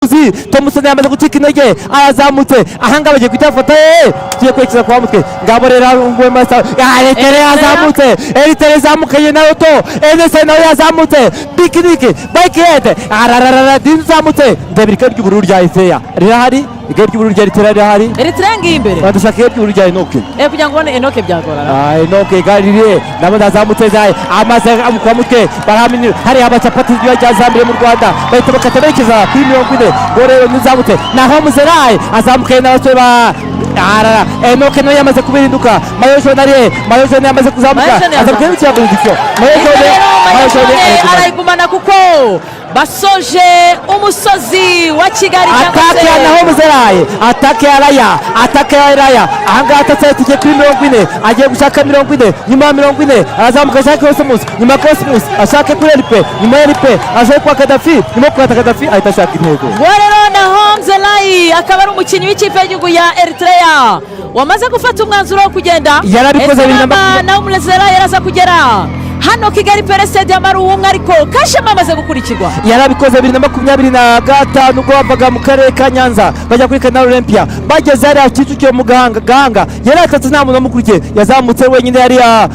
Thompson yamaze gucika intege, arazamutse. Ahangaha bagiye guhita bafata. Tugiye kwerekeza kwa mutwe. Ngabo rero Ngwema Eritrea yazamutse, Eritrea izamukanye na Lotto NSA nawe yazamutse. Picnic Bike Aid arararara dinzamutse. Ndebera igare ry'ubururu rya Eritrea rirahari, igare ry'ubururu rya Eritrea rirahari. Eritrea ngiyi imbere. Badushaka igare ry'ubururu rya Enoke. Kugira ngo ubone Enoke byagorana. Ah, Enoke igare riri nabo azamutse zaye amaze kwa mutwe barahamini. Hariya abacapati rya zambere mu Rwanda bahita bakata berekeza kuri 40. Ngo rero nizamutse naho Muzerayi azamukaye n'abasore ba arara. Enoke nawe yamaze kubirinduka. Maillot jaune ariye, maillot jaune yamaze kuzamuka. Maillot jaune. Azamuka n'ikirago gityo maillot jaune. Rero Maillot jaune Maillot arayigumana kuko basoje umusozi wa Kigali cyangwa Attaque ya se naho Muzerayi, attaque ya Raya, attaque ya Raya. Ahangaha atatse tugiye kuri 40, agiye gushaka 40. Nyuma ya 40 arazamuka ashaka Cosmos, nyuma ya Cosmos ashake kuri Eripe, nyuma ya Eripe ashake kwa Kadafi, nyuma yo kwa Kadafi ahita ashaka intego. Ngo rero Nahom Zelayi akaba ari umukinnyi w'ikipe y'igihugu ya Eritrea wamaze gufata umwanzuro wo kugenda. Yarabikoze Ese bibiri na nama makumyabiri. Nahom Zelayi yaraza kugera hano Kigali Pele Stadium ari uwumwe, ariko Kashema amaze gukurikirwa. Yarabikoze 2025 ubwo bavaga mu karere ka Nyanza bajya kuri Canal Olympia, bageze hariya Kicukiro mu Gahanga. Gahanga yaratatse, nta muntu wamukurikiye, yazamutse wenyine hariya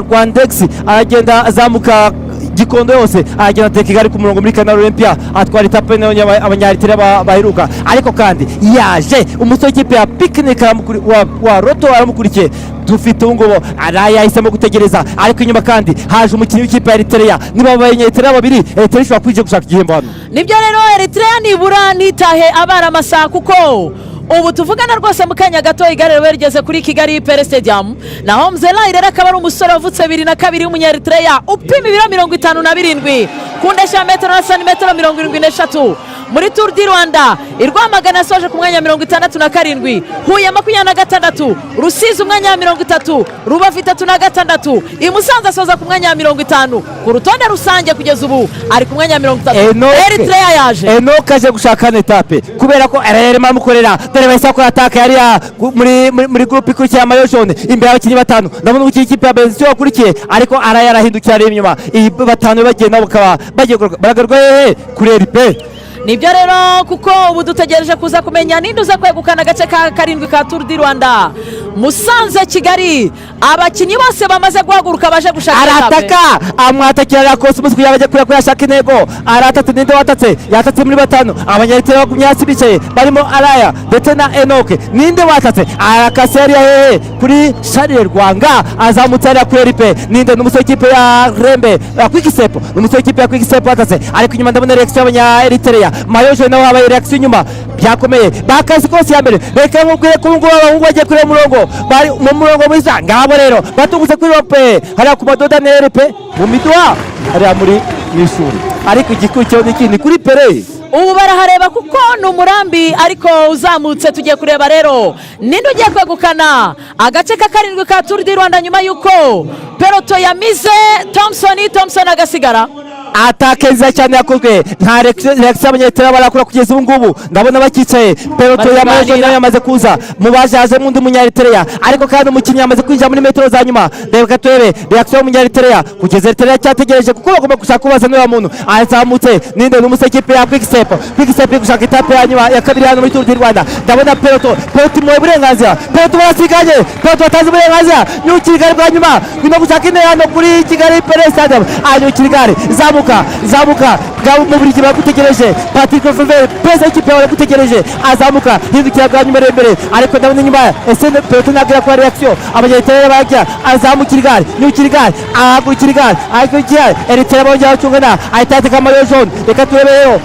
Rwandex, aragenda azamuka Gikondo yose, aragenda ateka igare ku murongo muri Canal Olympia, atwara étape nayo Abanyaritera baheruka. Ariko kandi yaje umusore w'ikipe ya Picnic wa Lotto aramukurikiye. Dufite ubu ngubu Araya yahisemo gutegereza, ariko inyuma kandi haje umukinnyi w'ikipe ya Eritrea. Niba Abanyaritrea babiri, Eritrea ishobora kwinjira gushaka igihembo hano. Nibyo rero, Eritrea nibura ntitahe abara amasaha, kuko ubu tuvugana rwose mu kanya gato igare riba rigeze kuri Kigali Pele Stadium. Naho Mzelayi rero akaba ari umusore wavutse 2002 w'Umunyaeritrea, upima ibiro 57 ku ndeshyo ya metero na santimetero 73. Muri Tour du Rwanda i Rwamagana yasoje ku mwanya wa 67, Huye 26, Rusizi umwanya wa 30, Rubavu 36, i Musanze asoza ku mwanya wa 50. Ku rutonde rusange kugeza ubu ari ku mwanya wa 30. Enoke. Eritrea yaje. Enoke aje gushaka hano étape kubera ko arimo amukorera. Dore bahise bakora attaque hariya muri groupe ikurikira maillot jaune, imbere y'abakinnyi batanu. Ndabona umukinnyi ikipe ya Benziyo wakurikiye, ariko araya arahindukira areba inyuma. Iyi batanu bagiye nabo bakaba bagiye baragaruka hehe? Kuri Eripe. Nibyo rero, kuko ubu dutegereje kuza kumenya ninde uza kwegukana agace ka karindwi ka Tour du Rwanda Musanze Kigali. Abakinnyi bose bamaze guhaguruka baje gushaka étape. Arataka, amwatakira ariya Cosmos kugira ngo ajye kure ko yashaka intego. Aratatse. Ninde watatse? Yatatse muri batanu. Abanyaritera bagumye hasi bicaye, barimo Araya ndetse na Enoke. Ninde watatse? Arakase hariya hehe? Kuri Sharire Rwanga, azamutse hariya kuri Eripe. Ninde? Ni umusore w'ikipe ya Rembe ya Quick-Step, ni umusore w'ikipe ya Quick-Step watatse. Ariko inyuma ndabona réaction y'abanya Eritrea, maillot jaune nawe habaye réaction inyuma, byakomeye bakazi kose ya mbere. Reka nkubwire ko ubu ngubu abahungu bagiye kureba umurongo, bari mu murongo mwiza. Ngabo rero batungutse kuri rope hariya ku madoda n'Eripe mu miduha hariya muri mu ishuri. Ariko igikurikiyeho ni iki? Ni kuri Pere. Ubu barahareba kuko ni umurambi ariko uzamutse. Tugiye kureba rero ninde ugiye kwegukana agace ka karindwi ka Tour du Rwanda nyuma y'uko peloton yamize Thompson, Thompson agasigara. Attaque nziza cyane yakozwe, nta réaction y'Abanyaritera barakora kugeza ubu ngubu. Ndabona bakicaye. Peloton ya maillot nayo yamaze kuza mu baje, hajemo undi Munyaritera, ariko kandi umukinnyi yamaze kwinjira muri metero za nyuma. Reka turebe réaction y'Umunyaritera. Kugeza Eritrea cyategereje kuko bagomba gushaka kubaza n'uriya muntu azamutse ninde. Ni umusore w'ikipe ya Quick-Step. Quick-Step iri gushaka étape ya nyuma ya kabiri hano muri Tour du Rwanda. Ndabona peloton, peloton imuhaye uburenganzira, peloton barasiganye, peloton batanze uburenganzira. Nyukira igare bwa nyuma, ngwino gushaka intera hano kuri Kigali Pele Stadium. Anyukira igare, zamuka, zamuka bwa mu buri gihe baragutegereje. Patrick Lefevere, perezida w'ikipe yawe, aragutegereje. Azamuka, hindukira bwa nyuma imbere, ariko ndabona inyuma. Ese peloton ntabwo irakora réaction? Abanyaritera barajya, azamukira igare, nyukira igare, ahagurukira igare, ariko igare Eritrea bongera bacungana, ahita yateka maillot jaune. Reka turebe rero,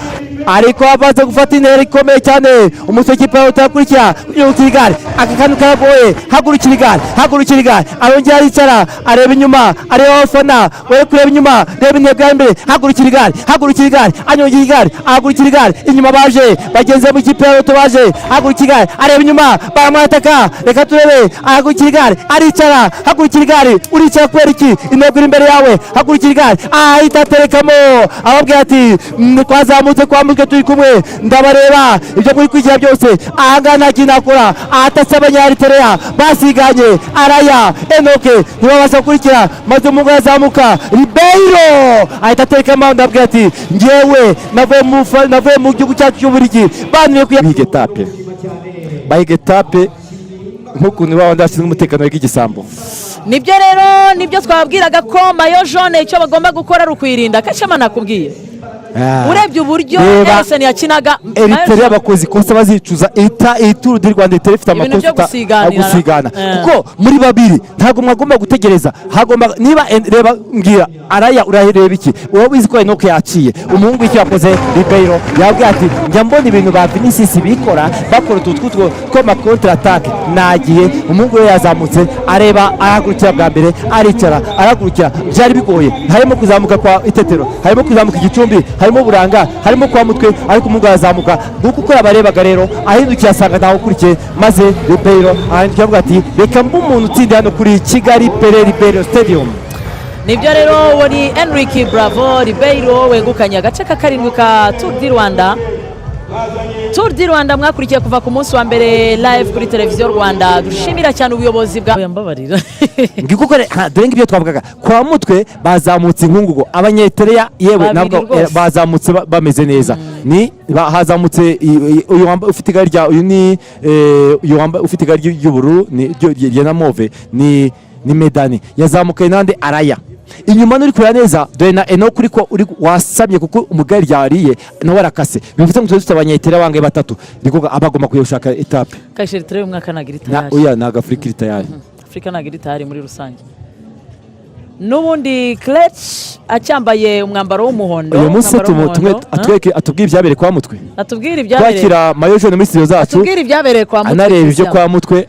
ariko amaze gufata intera ikomeye cyane umusore w'ikipe yawe utakurikira. Yihutira igare, aka kantu karagoye. Hagurukira igare, hagurukira igare. Arongera aricara, areba inyuma, areba abafana. We kureba inyuma, reba intego ya mbere. Hagurukira igare, hagurukira igare, anyongera igare, ahagurukira igare. Inyuma baje bagenzi mu ikipe ya Lotto baje. Hagurukira igare, areba inyuma, baramwataka. Reka turebe, ahagurukira igare, aricara. Hagurukira igare, uricara kubera iki? Intego iri imbere yawe. Hagurukira igare, ahita aterekamo, ababwira ati: "Twazamutse kwa Mutwe turi kumwe, ndabareba ibyo muri kwigira byose. Ahangaha nta kintu nakora. Ahatase Abanyaeritereya basiganye, Araya, Enoke ntibabasha gukurikira, maze umuhungu arazamuka, Ribeiro ahita atereka amahano. Ndabwira ati ngewe navuye mu gihugu cyacu cy'Uburigi, bantuye kuya étape, bahiga étape nk'ukuntu babandi bashinzwe umutekano w'igisambo. Nibyo rero, nibyo twabwiraga ko maillot jaune icyo bagomba gukora ari ukwirinda. Kashema, nakubwiye, urebye uburyo Reba. Eresen yakinaga. Eritrea bakoze ikosa bazicuza. Ita iyi Tour du Rwanda, Eritrea ifite Ibintu amakosa byo gusiganira. Gusigana. Eh. Kuko muri babiri ntabwo mwagomba gutegereza, hagomba niba reba, mbwira, Araya, urareba iki? Wowe uzi ko Enoke yaciye. Umuhungu icyo yakoze, Ribeiro, yabwiye ati njya mbona ibintu ba Vinicius bikora, bakora utu twutwo tw'ama contre attaque, nagiye. Umuhungu we yazamutse, areba, arahagurukira bwa mbere, aricara, arahagurukira. Byari bigoye, harimo kuzamuka kwa Itetero, harimo kuzamuka Igicumbi, harimo Buranga, harimo kwa Mutwe, ariko umuhungu arazamuka. Nguko uko yabarebaga rero, ahindukiye asanga ntawe ukurikiye, maze Ribeiro ahindukira avuga ati reka mbe umuntu utsinda hano kuri Kigali Pele Ribeiro Stadium. Nibyo rero, uwo ni Enrique Bravo Ribeiro wegukanye agace ka karindwi ka Tour du Rwanda. Tour du Rwanda mwakurikiye kuva ku munsi wa mbere live kuri Televiziyo Rwanda. Dushimira cyane ubuyobozi bwa... Oya, mbabarira. Ngiko dore ngibyo twavugaga kwa Mutwe, bazamutse inkungugu Abanyetereya yewe. Babiri Ntabwo rwose. bazamutse bameze neza. Ni hazamutse uyu ufite igare rya uyu ni uyu ufite igare ry'ubururu, ni rya na mauve, ni Medani. Yazamukaye nande? Araya inyuma. Nuri kureba neza, dore na Enoke uri ko uri wasamye, kuko umugari ryariye nawe arakase. Bivuze ngo tuba dufite Abanyetereya bangahe? Batatu. Niko abagomba kujya gushaka étape. Kashe, Eritrea y'umwaka ntabwo iri Na tayari. Oya, ntabwo Afurika iri tayari. Afurika ntabwo iri tayari muri rusange. N'ubundi Klech acyambaye umwambaro w'umuhondo. Uyu munsi Umwambaro tumwe w'umuhondo. atwereke, atubwire ibyabereye kwa Mutwe. Atubwire ibyabereye. Twakira maillot jaune muri studio zacu. Atubwire ibyabereye kwa Mutwe, Anareba ibyo Christian. kwa Mutwe.